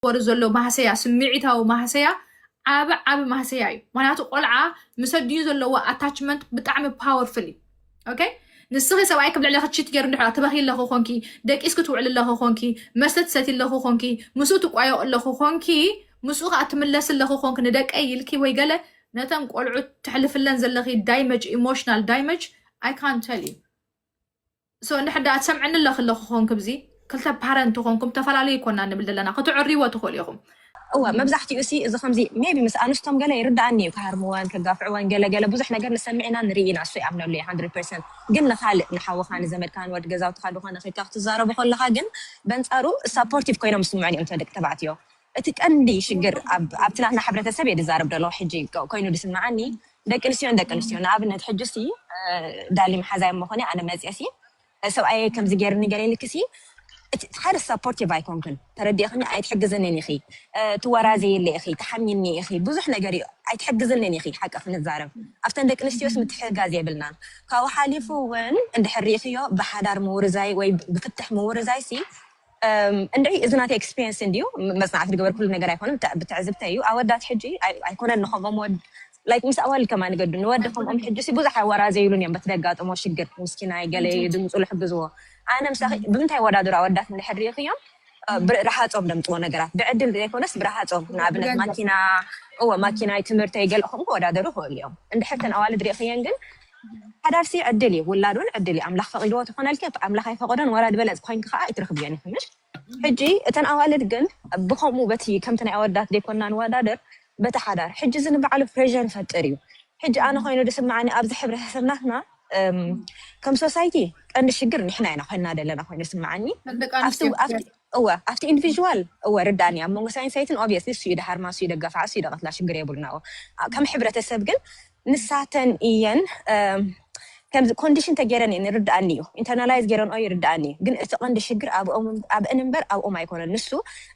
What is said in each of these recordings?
ወር ዘሎ ማህሰያ፣ ስምዒታዊ ማህሰያ ዓቢ ዓቢ ማህሰያ እዩ። ምክንያቱ ቆልዓ ምስ ኣዲኡ ዘለዎ ኣታችመንት ብጣዕሚ ፓወርፉል እዩ። ኦኬ፣ ንስኺ ሰብኣይ ክብልዕለኺ ቺት ገይሩ እንድሕር ትበኺ ኣለኹ ኮንኪ፣ ደቂስኪ ትውዕሊ ኣለኹ ኮንኪ፣ መስተ ትሰቲ ኣለኹ ኮንኪ፣ ምስኡ ትቋየቑ ኣለኹ ኮንኪ፣ ምስኡ ከዓ ትምለስ ኣለኹ ኮንኪ፣ ንደቀይ ኢልኪ ወይ ገለ ነተን ቆልዑት ተሕልፍለን ዘለኺ ዳይመጅ፣ ኢሞሽናል ዳይመጅ፣ I can't tell you። So እንድሕር ደኣ ትሰምዕኒ ኣለኺ ኣለኹ ኮንክ ብዚ ክልተ ፓረንት ኮንኩም ተፈላለዩ ይኮና ንብል ዘለና፣ ክትዕርይዎ ትኽእሉ ኢኹም። እወ፣ መብዛሕትኡ ሲ እዚ ከምዚ ሜቢ ምስ ኣንስቶም ገለ ይርዳኣኒ እዩ፣ ክሃርምወን ከጋፍዕወን ገለ ገለ ብዙሕ ነገር ንሰምዕ ኢና ንርኢ ኢና፣ እሱ ይኣምነሉ እየ hundred percent። ግን ንኻልእ ንሓውኻ ንዘመድካ ንወዲ ገዛውትኻ ዝኾነ ኺድካ ክትዛረቡ ከለኻ ግን በንጻሩ ሳፖርቲቭ ኮይኖም ዝስምዑን እዮም እቶም ደቂ ተባዕትዮ። እቲ ቀንዲ ሽግር ኣብ ኣብቲ ናትና ሕብረተሰብ እየ ዝዛረብ ዘለኹ ሕጂ ኮ- ኮይኑ ዝስምዓኒ፣ ደቂ ኣንስትዮን ደቂ ኣንስትዮን ንኣብነት ሕጂ ሲ ዳሊ መሓዛይ እሞ ኾነ ኣነ መፅየ ሲ ሰብኣየ ከምዚ ገይርኒ ገለ ኢልክሲ እቲ ሓደ ሳፖርቲቭ ኣይኮንክን፣ ተረዲእኽኒ፣ ኣይትሕግዝንን ኢኺ፣ ትወራዘይለ ኢኺ፣ ትሓምይኒ ኢኺ፣ ብዙሕ ነገር እዩ፣ ኣይትሕግዝንን ኢኺ። ሓቂ ክንዛረብ ኣብተን ደቂ ኣንስትዮስ ምትሕጋዝ የብልናን። ካብኡ ሓሊፉ እውን እንድሕር ርኢኽዮ ብሓዳር ምውርዛይ ወይ ብፍትሕ ምውርዛይ ሲ እንድዒ እዚ ናተይ ኤክስፒሪየንስ እንድዩ፣ መፅናዕቲ ዝገበርኩሉ ነገር ኣይኮነን፣ ብትዕዝብተይ እዩ። ኣወዳት ሕጂ ኣይኮነን ንኸምኦም ወድ ላይክ ምስ ኣዋልድ ከማን ይገዱ ንወዲ ከምኦም ሕጂ ሲ ብዙሕ ኣይወራዘይሉን እዮም በቲ ደጋጥሞ ሽግር ምስኪናይ ገለ ድምፁ ልሕግዝዎ። ኣነ ምሳኺ ብምንታይ ወዳድሩ ኣወዳት እንድሕር ርኢኽዮም ብርሓፆም ደምፅዎ ነገራት ብዕድል ዘይኮነስ ብርሓፆም ንኣብነት ማኪና እወ ማኪናይ ትምህርተይ ገለ ከምኡ ክወዳደሩ ይኽእሉ እዮም። እንድሕር ተን ኣዋልድ ርኢኽየን ግን ሓዳርሲ ዕድል እዩ፣ ውላድ እውን ዕድል እዩ። ኣምላኽ ፈቒድዎ ተኾነልኪ ኣምላኽ ኣይፈቐዶን ወላ ዝበለፅ ኮይንኪ ከዓ ኣይትረኽብዮን ኢኺ ምሽ? ሕጂ እተን ኣዋልድ ግን ብከምኡ በቲ ከምቲ ናይ ኣወዳት ዘይኮና ንወዳደር በቲ ሓዳር ሕጂ እዚ ንባዕሉ ፕሬር ይፈጥር እዩ። ሕጂ ኣነ ኮይኑ ዝስምዓኒ ኣብዚ ሕብረተሰብ ናትና ከም ሶሳይቲ ቀንዲ ሽግር ንሕና ኢና ኮይና ዘለና ኮይኑ ዝስምዓኒ። እወ ኣብቲ ኢንዲቪዥዋል እወ ርዳእኒ ኣብ መንጎ ሳይንሳይትን ኦብየስሊ እሱ እዩ ደሃርማ እሱ እዩ ደገፋ እሱ እዩ ደቐትላ ሽግር የብሉና። ከም ሕብረተሰብ ግን ንሳተን እየን ከምዚ ኮንዲሽን ተገይረን እየን ይርዳእኒ እዩ ኢንተርናላይዝ ገይረን ኦ ይርዳእኒ እዩ። ግን እቲ ቀንዲ ሽግር ኣብእን እምበር ኣብኦም ኣይኮነን። ንሱ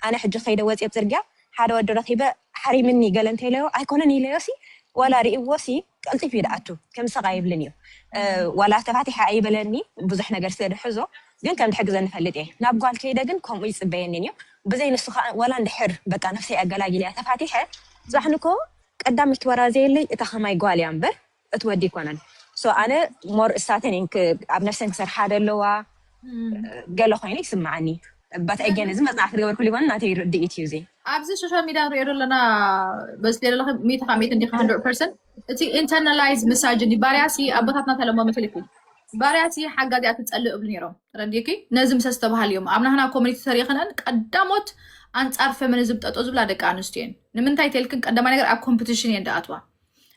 ኣነ ሕጂ ከይደ ወፅየ ኣብ ፅርግያ ሓደ ወዲ ረኪበ ሓሪምኒ ገለ እንተኢለዮ ኣይኮነን ኢለዮ ሲ ዋላ ሪእዎ ሲ ቀልጢፍ እዩ ደኣቱ ከምሰቕ ኣይብልን እዩ። ዋላ ተፋቲሐ ኣይበለኒ ብዙሕ ነገር ስለ ድሕዞ ግን ከም ድሕግዘ ንፈልጥ እየ። ናብ ጓል ከይደ ግን ከምኡ ይፅበየኒ እዩ። ብዘይ ንሱ ከዓ ዋላ እንድሕር በቃ ነፍሰይ ኣገላጊል እያ ተፋቲሐ ዝባሕንኮ ቀዳም እትወራዘየለይ እታ ከማይ ጓል እያ እምበር እቲ ወዲ ይኮነን። ሶ ኣነ ሞር እሳተን እየን ክ- ኣብ ነፍሰን ክሰርሓ ደለዋ ገለ ኮይኑ ይስምዓኒ። በት ኣገን እዚ መፅናዕቲ ዝገበርኩሉ ይኮነ ናተይ ርድኢት እዩ እዚ። ኣብዚ ሶሻል ሚድያ ንሪኦ ዘለና በዚ ዘለኹ ሚእቲ ካብ ሚእቲ እንዲኻ hundred percent እቲ ኢንተርናላይዝ ሚሳጅኒ ባርያ ሲ ኣቦታትና ተለሞ ምትልፊ ባርያ ሲ ሓጋዚ እያ ትፀልእ እብሉ ነይሮም። ተረዲእኪ ነዚ ምሰ ዝተባሃሉ እዮም ኣብ ናህና ኮሚኒቲ ተሪእኽነን ቀዳሞት ኣንፃር ፌሚኒዝም ጠጠው ዝብላ ደቂ ኣንስትዮ እየን። ንምንታይ ተልክን ቀዳማይ ነገር ኣብ ኮምፒቲሽን እየን ደኣትዋ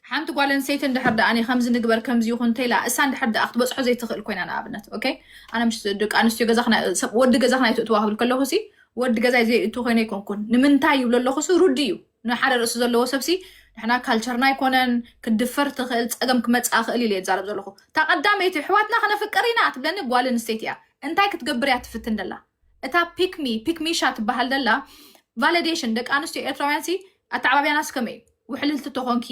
ሓንቲ ጓል ኣንስተይቲ እንድሕር ደኣ ከምዚ ንግበር ከምዚ ይኹን እንተኢላ እሳ እንድሕር ደኣ ክትበፅሖ ዘይትኽእል ኮይና ንኣብነት ኦኬ ኣነ ምሽ ደቂ ኣንስትዮ ገዛ ክና- ሰብ- ወዲ ገዛ ክናይ ትእትዋ ክብል ከለኹ ሲ ወዲ ገዛ ዘይእቱ ኮይነ ኣይኮንኩን ንምንታይ ይብሎ ኣለኹ ሲ ሩዲ እዩ ንሓደ ርእሲ ዘለዎ ሰብ ሲ ንሕና ካልቸርና ኣይኮነን ክትድፈር ትኽእል ፀገም ክመፅኣ ክእል ኢለ እየ ዝዛረብ ዘለኹ እታ ቀዳመይቲ ኣሕዋትና ክነፍቅር ኢና ትብለኒ ጓል ኣንስተይቲ እያ እንታይ ክትገብር እያ ትፍትን ደላ እታ ፒክሚ ፒክሚሻ ትበሃል ደላ ቫሊዴሽን ደቂ ኣንስትዮ ኤርትራውያን ሲ ኣተዓባብያናስ ከመይ እዩ ውሕልልቲ ተኾንኪ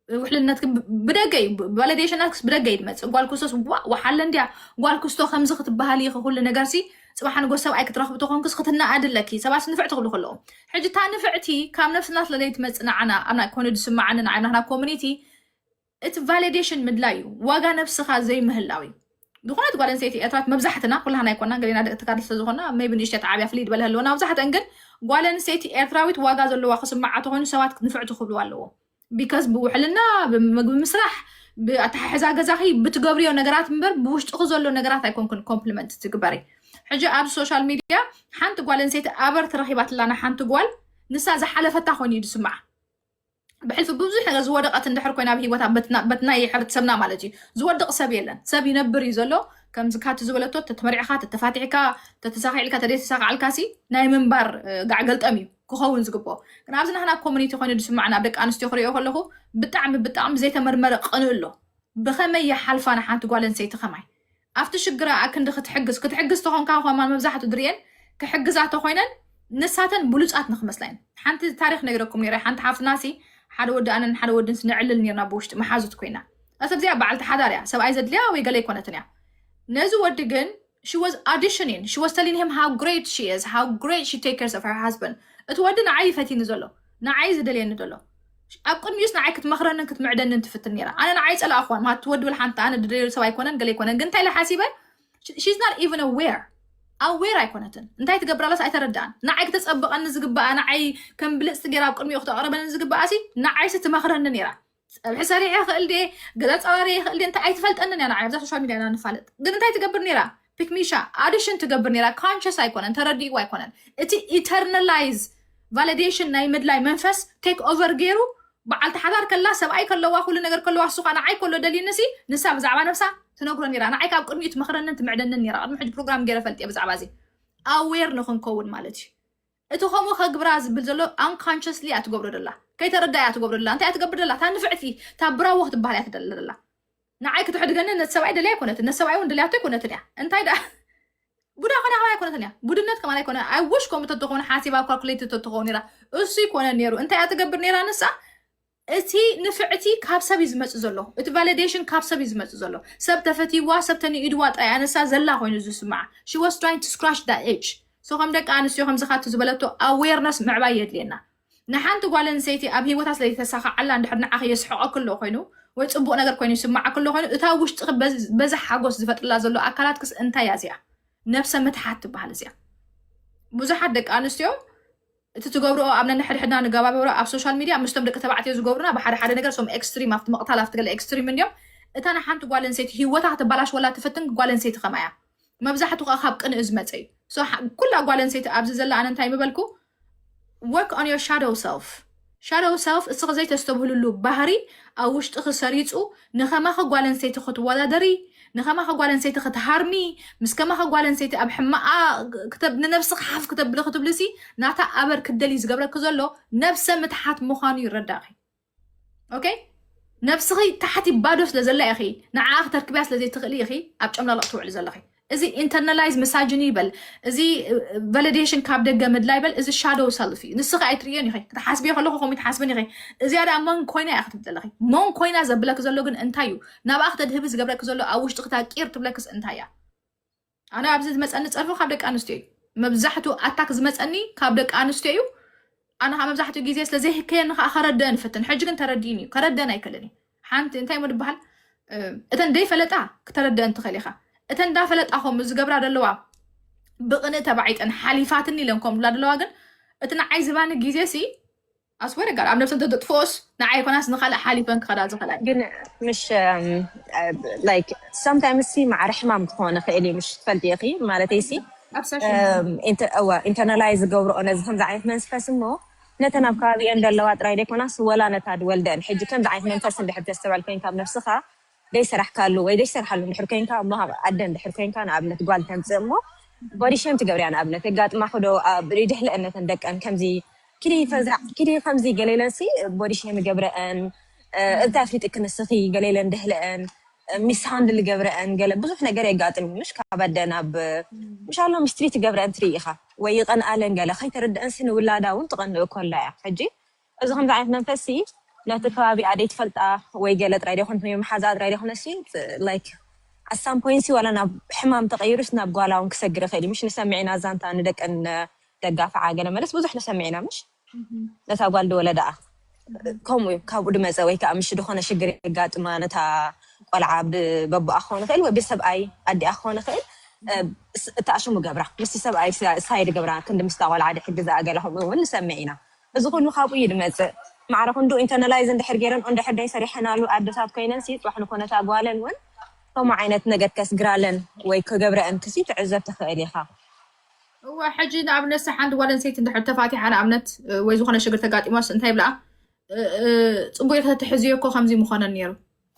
ውሕልነትኪ ብደገ እዩ ቫሊዴሽናትክስ ብደገ እዩ ድመፅእ ጓል ክስቶስ ዋ ወሓለ እንድያ ጓል ክስቶ ከምዚ ክትበሃል ኢኺ ኩሉ ነገር ሲ ፅባሕ ንጎ ሰብኣይ ክትረኽቢ ተኾንክስ ክትነኣድ ኣለኪ ሰባትስ ንፍዕቲ ክብሉ ከለዎም ሕጂ እታ ንፍዕቲ ካብ ነፍስና ስለ ዘይትመፅእ ንዓና ኣብ ናይ ኮነ ዝስምዓኒ ንዓይ ናትና ኮሚኒቲ እቲ ቫሊዴሽን ምድላይ እዩ ዋጋ ነብስኻ ዘይምህላው እዩ ዝኾነት ጓል ኣንስተይቲ ኤርትራዊት መብዛሕትና ኩላህና ኣይኮናን ገሌና ደቂ ተጋድል ስለዝኾና ሜቢ ንእሽተት ዓብያ ፍልይ ዝበለ ህልወና መብዛሕተን ግን ጓል ኣንስተይቲ ኤርትራዊት ዋጋ ዘለዋ ክስምዓ ተኾይኑ ሰባት ንፍዕቲ ክብልዋ ኣለዎ ቢካዝ ብውሕልና ብምግቢ ምስራሕ ብኣተሓሕዛ ገዛኺ ብትገብርዮ ነገራት እምበር ብውሽጥኺ ዘሎ ነገራት ኣይኮንክን ኮምፕሊመንት ትግበሪ ሕጂ ኣብዚ ሶሻል ሚድያ ሓንቲ ጓል ኣንስተይቲ ኣበር ትረኺባትላና ሓንቲ ጓል ንሳ ዝሓለፈታ ኮይኑ እዩ ዝስምዓ ብሕልፊ ብዙሕ ነገር ዝወደቐት እንድሕር ኮይና ኣብ ሂወታ በትና የሕርት ሰብና ማለት እዩ ዝወድቕ ሰብ የለን ሰብ ይነብር እዩ ዘሎ ከምዚ ካቲ ዝበለቶ ተተመሪዕኻ ተተፋቲሕካ ተተሳኺዕልካ ተደይተሳኻዕልካ ሲ ናይ ምንባር ጋዕ ገልጠም እዩ ክኸውን ዝግብኦ ግን ኣብዚ ናህና ኮሚኒቲ ኮይኑ ዝስማዕና ኣብ ደቂ ኣንስትዮ ክሪኦ ከለኹ ብጣዕሚ ብጣዕሚ ዘይተመርመረ ቅንእ ኣሎ ብኸመይ ይሓልፋ ንሓንቲ ጓል ኣንስተይቲ ኸማይ ኣብቲ ሽግራ ኣክንዲ ክትሕግዝ ክትሕግዝ ተኾንካ ኸማን መብዛሕቱ ድርየን ክሕግዛ ተኾይነን ንሳተን ብሉፃት ንክመስላ እየን ሓንቲ ታሪክ ነግረኩም ነረ ሓንቲ ሓፍትና ሲ ሓደ ወዲ ኣነን ሓደ ወድን ስነዕልል ነርና ብውሽጢ መሓዙት ኮይና እስ እዚኣ በዓልቲ ሓዳር እያ ሰብኣይ ዘድልያ ወይ ገለ ኣይኮነትን እያ ነዚ ወዲ ግን she was auditioning she was telling him how great she is how great she take cares of her husband እቲ ወዲ ንዓይ ይፈትኒ ዘሎ፣ ንዓይ ዝደልየኒ ዘሎ፣ ኣብ ቅድሚኡስ ንዓይ ክትመኽረንን ክትምዕደንን ትፍትን ነይራ። ኣነ ንዓይ ጸላእኳን ማለት እቲ ወዲ ብል ሓንቲ ኣነ ድደልየሉ ሰብ ኣይኮነን፣ ገለ ኣይኮነን፣ ግን እንታይ ኢለ ሓሲበ፣ she's not even aware፣ aware ኣይኮነትን። እንታይ ትገብር ኣላስ ኣይተረዳኣን። ንዓይ ክተጸብቐኒ ዝግባኣ፣ ንዓይ ከም ብልጽቲ ገይራ ኣብ ቅድሚኡ ክተቕርበኒ ዝግባኣ ሲ ንዓይሲ ትመኽረኒ ነይራ። ጸብሒ ሰሪሐ ይኽእል ድየ፣ ገዛ ጸራሪ ይኽእል ድየ፣ እንታይ ኣይትፈልጠንን እያ። ንዓይ ኣብዛ ሶሻል ሚድያ ኢና ንፋለጥ። ግን እንታይ ትገብር ነይራ? ፒክሚሻ ኣዲሽን ትገብር ነይራ። ኮንሽስ ኣይኮነን፣ ተረዲእዋ ኣይኮነን። እቲ ኢተርናላይዝ ቫሊዴሽን ናይ ምድላይ መንፈስ ቴክ ኦቨር ገይሩ፣ በዓልቲ ሓዳር ከላ፣ ሰብኣይ ከለዋ፣ ኩሉ ነገር ከለዋ፣ እሱ ኸኣ ንዓይ ከሎ ደልዩኒ ሲ ንሳ ብዛዕባ ነብሳ ትነግሮ ነይራ። ንዓይ ካብ ቅድሚኡ ትመኽረንን ትምዕደንን ነይራ። ቅድሚ ሕጂ ፕሮግራም ገይረ ፈልጥ እየ ብዛዕባ እዚ። ኣዌር ንኽንከውን ማለት እዩ። እቲ ከምኡ ከግብራ ዝብል ዘሎ ኣንኮንሽስሊ እያ ትገብሮ ደላ፣ ከይተረዳ እያ ትገብሮ ደላ። እንታይ እያ ትገብር ደላ? እታ ንፍዕቲ፣ እታ ብራዎ ክትበሃል እያ ትደሊ ደላ። ንዓይ ክትሕድገኒ ነቲ ሰብኣይ ደልያ ኣይኮነትን፣ ነቲ ሰብኣይ እውን ደልያቶ ኣይኮነትን እያ። እንታይ ደኣ ቡዳ ኮነ ከማን ኣይኮነትን እያ። ቡድነት ከማን ኣይኮነ። ኣይ ውሽ ከምኡ ተትኾኑ ሓሲባ ካልኩሌት ተትኾኑ ነይራ። እሱ ይኮነ ነይሩ። እንታይ እያ ትገብር ነይራ ንሳ? እቲ ንፍዕቲ ካብ ሰብ እዩ ዝመጽእ ዘሎ። እቲ ቫሊዴሽን ካብ ሰብ እዩ ዝመጽእ ዘሎ። ሰብ ተፈትይዋ፣ ሰብ ተንኢድዋ ጥራይ እያ ንሳ ዘላ ኮይኑ ዝስምዓ። She was trying to scratch that itch። So ከም ደቂ ኣንስትዮ ከምዚ ካቱ ዝበለቶ ኣዌርነስ ምዕባይ የድልየና። ንሓንቲ ጓል ኣንስተይቲ ኣብ ህይወታ ስለ ዘይተሳኻዓላ እንድሕር ንዓኺ የስሕቐኪ ኣሎ ኮይኑ ወይ ጽቡቕ ነገር ኮይኑ ይስምዓኪ ኣሎ ኮይኑ እታ ውሽጥኺ በዚ በዚ ሓጎስ ዝፈጥርላ ዘሎ ኣካላትክስ እንታይ እያ እዚኣ? ነብሰ ምትሓት ትበሃል እዚኣ። ብዙሓት ደቂ ኣንስትዮ እቲ ትገብርኦ ኣብ ነንሕድሕድና ንገባበሮ ኣብ ሶሻል ሚድያ ምስቶም ደቂ ተባዕትዮ ዝገብሩና ብሓደ ሓደ ነገር ሶም ኤክስትሪም ኣብቲ ምቕታል ኣብቲ ገለ ኤክስትሪም እንዲዮም። እታ ንሓንቲ ጓል ኣንስተይቲ ህይወታ ክተበላሽወላ ትፍትን ጓል ኣንስተይቲ ከማያ መብዛሕትኡ ከዓ ካብ ቅንኢ ዝመፀ እዩ። So ሓ- ኩላ ጓል ኣንስተይቲ ኣብዚ ዘላ ኣነ እንታይ ምበልኩ work on your shadow self። Shadow self እስኺ ዘይተስተብህልሉ ባህሪ ኣብ ውሽጥኺ ሰሪፁ ንኸማኺ ጓል ኣንስተይቲ ክትወዳደሪ ንኸማኺ ጓል ኣንስተይቲ ክትሃርሚ ምስ ከማኺ ጓል ኣንስተይቲ ኣብ ሕማኣ ክተብ ንነብስኺ ሓፍ ክተብሊ ክትብልሲ ናታ ኣበር ክደሊ ዝገብረኪ ዘሎ ነብሰ ምትሓት ምዃኑ ይረዳእኺ። ኦኬ ነብስኺ ታሕቲ ባዶ ስለ ዘላ ኢኺ ንዓኣ ክተርክብያ ስለ ዘይትኽእሊ ኢኺ ኣብ ጨምላቕ ትውዕሊ ዘለኺ። እዚ ኢንተርናላይዝ መሳጅኒ ይበል፣ እዚ ቫሊዴሽን ካብ ደገ ምድላይ ይበል፣ እዚ ሻዶው ሰልፍ እዩ። ንስኺ ኣይትርእዮን ኢኺ። ክትሓስብዮ ከለኹ ከምኡ ትሓስብን ኢኺ። እዚኣ ደኣ መን ኮይና እያ ክትብል ዘለኺ? መን ኮይና ዘብለኪ ዘሎ ግን እንታይ እዩ? ናብኣ ክተድህቢ ዝገብረኪ ዘሎ ኣብ ውሽጢ ክታቂር ትብለክስ እንታይ እያ? ኣነ ኣብዚ ዝመፀኒ ፀርፊ ካብ ደቂ ኣንስትዮ እዩ። መብዛሕትኡ ኣታክ ዝመፀኒ ካብ ደቂ ኣንስትዮ እዩ። ኣነ ከዓ መብዛሕትኡ ግዜ ስለ ዘይህከየኒ ከዓ ከረድአን እፈትን። ሕጂ ግን ተረዲእኒ እዩ። ከረድአን ኣይክእልን እዩ። ሓንቲ እንታይ እሞ ዝበሃል እተን ደይፈለጣ ክተረድአን ትኽእል ኢኻ። እተን እንዳፈለጣ ከምኡ ዝገብራ ዘለዋ ብቕንእ ተባዒጠን ሓሊፋትኒ ኢለን ከም ዝብላ ዘለዋ ግን እቲ ንዓይ ዝባኒ ግዜ ሲ ኣስወረ ጋር ኣብ ነብሰን ተጥፍኦስ ንዓይ ኮናስ ንኻልእ ሓሊፈን ክኸዳ ዝኽእላ እዩ። ግን ምሽ ላይክ ሰምታይምስ ሲ ማዕረ ሕማም ክኾነ ክእል እዩ ምሽ ትፈልጥ ኢኺ ማለተይ ሲ ኣብ ሴሽን ኢንተርናላይዝ ዝገብርኦ ነዚ ከምዚ ዓይነት መንስፈስ እሞ ነተን ኣብ ከባቢአን ዘለዋ ጥራይ ዘይኮናስ ወላ ነታ ድወልደን ሕጂ ከምዚ ዓይነት መንፈስ እንድሕር ተስተባል ኮይንካ ኣብ ነብስኻ ደይሰራሕካሉ ወይ ደይሰርሓሉ እንድሕር ኮይንካ እሞ ካብ ኣደ እንድሕር ኮይንካ ንኣብነት ጓል ተምፅእ እሞ ቦዲ ሼም ትገብርያ ንኣብነት የጋጥማ ክዶ ድሕልአነተን ደቀን ከምዚ ኪዲ ፈዛዕ ኪዲ ከምዚ ገሌለን ሲ ቦዲ ሼም ይገብረአን እንታይ ኣፍሊጥኪ ንስኺ ገሌለን ድሕልአን ሚስ ሃንድል ይገብረአን ገለ ብዙሕ ነገር የጋጥም እዩ ምሽ ካብ ኣደ ናብ ምሻሎ ሚስትሪ ትገብረአን ትርኢ ኢኻ ወይ ይቐንኣለን ገለ ከይተረድአን ሲ ንውላዳ እውን ትቐንእ ኮላ እያ ሕጂ እዚ ከምዚ ዓይነት መንፈስ ሲ ነቲ ከባቢ ኣደይ ትፈልጣ ወይ ገለ ጥራይ ደይኮን ወይ መሓዛ ጥራይ ደይኮነ ሲ ላይክ ኣሳም ፖይንት ሲ ዋላ ናብ ሕማም ተቐይሩስ ናብ ጓላ እውን ክሰግር ይኽእል እዩ ምሽ ንሰምዕ ኢና ዛንታ ንደቀን ደጋፍዓ ገለ መለስ ብዙሕ ንሰምዕ ኢና ምሽ ነታ ጓል ድወለዳኣ ከምኡ እዩ ካብኡ ድመፀ ወይ ከዓ ምሽ ድኾነ ሽግር የጋጥማ ነታ ቆልዓ ብበቦኣ ክኾን ይኽእል ወይ ብሰብኣይ ኣዲኣ ክኾን ይኽእል እተኣሽሙ ገብራ ምስ ሰብኣይ ሳይድ ገብራ ክንዲ ምስታ ቆልዓ ድሕግዛ ገለ ከምኡ እውን ንሰምዕ ኢና እዚ ኩሉ ካብኡ እዩ ድመፅእ ማዕረ ክንዱ ኢንተርናላይዝ እንድሕር ገይረን እንድሕር ደይ ሰሪሐናሉ ኣደታት ኮይነን ሲ ፅባሕ ንኮነታ ጓለን እውን ከምኡ ዓይነት ነገር ከስግራለን ወይ ክገብረአን ክሲ ትዕዘብ ትኽእል ኢኻ እወ ሕጂ ንኣብነት ሳ ሓንቲ ጓል ኣንስተይቲ እንድሕር ተፋቲሓ ንኣብነት ወይ ዝኾነ ሽግር ተጋጢሞስ እንታይ ይብልኣ ፅቡቅ ከተትሕዝዮ እኮ ከምዚ ምኾነን ነይሩ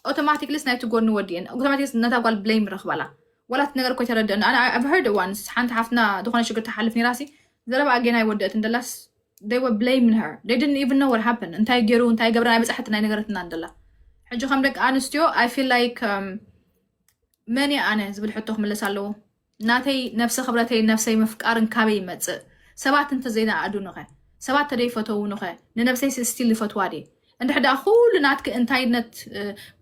ኣውቶማቲክሊስ ናይቲ ጎኒ ወዲአን ኣውቶማቲክስ ነታ ጓል ብሌም ረኽባላ ወላት ነገር እኮ ይተረድአን ኣነ I've heard once ሓንቲ ሓፍትና ዝኾነ ሽግር ትሓልፍ ነይራ ሲ ዘረባ ኣጌና ይወደእት እንደላስ they were blaming her they didn't even know what happened እንታይ ገይሩ እንታይ ገብረ ናይ በፃሕትና ኣይነገረትና እንደላ ሕጂ ከም ደቂ ኣንስትዮ I feel like መን ኣነ ዝብል ሕቶ ክምለስ ኣለዎ ናተይ ነብሰ ክብረተይ ነብሰይ ምፍቃርን ካበይ ይመፅእ ሰባት እንተዘይነኣዱንኸ ሰባት ተደይፈተውንኸ ንነብሰይ ስቲል ይፈትዋ ድየ እንድሕር ደኣ ኩሉ ናትኪ እንታይነት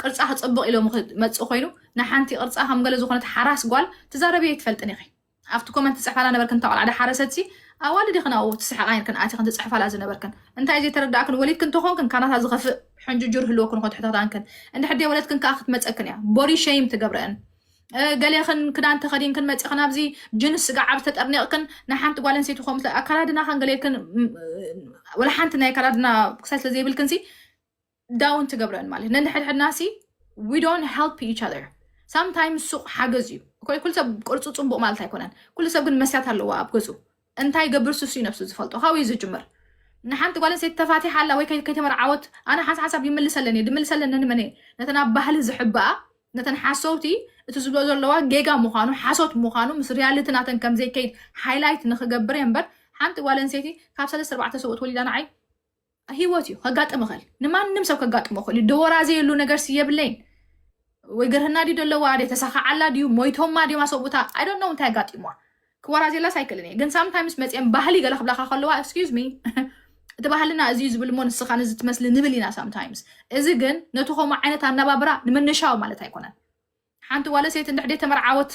ቅርፃ ክፅብቕ ኢሎም ክመፅእ ኮይኑ ንሓንቲ ቅርፃ ከም ገለ ዝኾነት ሓራስ ጓል ትዛረቢ ኣይትፈልጥን ኢኺ ኣብቲ ኮመንት ትፅሕፋላ ነበርክ እንታ ቆልዓ ዳሓረሰት ሲ ኣዋልድ ኢኽን ኣብኡ ትስሕቓ ነርክን ኣቲኽን ትፅሕፋላ ዝነበርክን እንታይ ዘይተረዳእክን ወሊድክን እንተኾንክን ካናታ ዝኸፍእ ሕንጅጁር ህልወክን ኾ ትሕታታንክን እንድሕር ደይ ወለድክን ከዓ ክትመፀክን እያ ቦዲ ሸይም ትገብረን ገሌኽን ክዳን ተኸዲንክን መፂኽን ኣብዚ ጅንስ ስጋዕ ኣብ ዝተጠርኒቕክን ንሓንቲ ጓል ኣንስተይቲ ከምኡ ኣካላድና ከንገሌልክን ወላ ሓንቲ ናይ ኣካላድና ክሳይ ስለ ዘይብልክንሲ ዳውን ትገብረን ማለት ነንድሕድሕድና ሲ we don't help each other sometimes ሱቕ ሓገዝ እዩ ኩሉ ሰብ ቅርፁ ፅቡቕ ማለት ኣይኮነን ኩሉ ሰብ ግን መስያት ኣለዎ ኣብ ገፁ እንታይ ይገብር ሱሱ ነብሱ ዝፈልጦ ካብኡ እዩ ዝጅምር ንሓንቲ ጓል ኣንስተይቲ ተፋቲሓ ኣላ ወይ ከይተመርዓወት ኣነ ሓንሳ ሓንሳብ ይምልሰለን እየ ድምልሰለን ነንመን እየ ነተን ኣብ ባህሊ ዝሕብኣ ነተን ሓሰውቲ እቲ ዝብሎ ዘለዋ ጌጋ ምዃኑ ሓሶት ምዃኑ ምስ ሪያልቲ ናተን ከም ዘይከይድ ሃይላይት ንክገብር እየ እምበር ሓንቲ ጓል ኣንስተይቲ ካብ ሰለስተ ኣርባዕተ ሰብኡት ወሊዳ ንዓይ ህይወት እዩ ከጋጥም ይኽእል ንማንም ሰብ ከጋጥሞ ይኽእል እዩ ደወራዘየሉ ነገር የብለይን ወይ ገርህና ድዩ ደለዋ ደ ተሳኻዓላ ድዩ ሞይቶማ ድዮም ኣሰብኡታ ኣይ ዶንት ኖ እንታይ ኣጋጢምዋ ክወራዜላስ ኣይክእልን እየ ግን ሳምታይምስ መፅየን ባህሊ ገለ ክብላካ ከለዋ excuse me እቲ ባህልና እዚ እዩ ዝብል እሞ ንስኻ ነዚ ትመስሊ ንብል ኢና ሳምታይምስ እዚ ግን ነቲ ከምኡ ዓይነት ኣነባብራ ንምንሻው ማለት ኣይኮነን ሓንቲ ጓል ኣንስተይቲ እንድሕር ተመርዓወት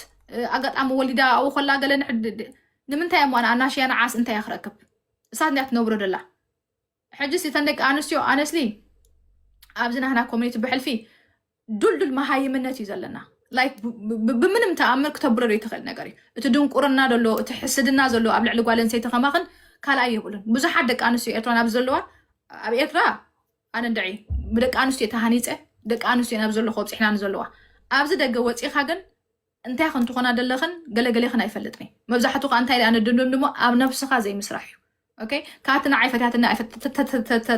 ኣጋጣሚ ወሊዳ ኣብኡ ከላ ገለ ንምንታይ እሞ ኣናሽያ ንዓስ እንታይ ክረክብ እሳት እንድያ ትነብሮ ደላ ሕጂ እተን ደቂ ኣንስትዮ ኣነስሊ ኣብዚ ናህና ኮሚኒቲ ብሕልፊ ዱልዱል መሃይምነት እዩ ዘለና like ብምንም ተኣምር ክተብረዶ ይትኽእል ነገር እዩ እቲ ድንቁርና ዘሎ እቲ ሕስድና ዘሎ ኣብ ልዕሊ ጓል ኣንስተይቲ ከማኽን ካልኣይ የብሉን ብዙሓት ደቂ ኣንስትዮ ኤርትራን ኣብዚ ዘለዋ ኣብ ኤርትራ ኣነ እንድዒ ብደቂ ኣንስትዮ ተሃኒፀ ደቂ ኣንስትዮ ናብ ዘሎ ከብፅሕና ንዘለዋ ኣብዚ ደገ ወፂኻ ግን እንታይ ክንትኾና ደለኽን ገለገሌኽን ኣይፈልጥን መብዛሕቱ ከዓ እንታይ ኣነ ድንድንድሞ ኣብ ነብስኻ ዘይምስራሕ እዩ ካብቲ ንዓይ ፈትያትኒ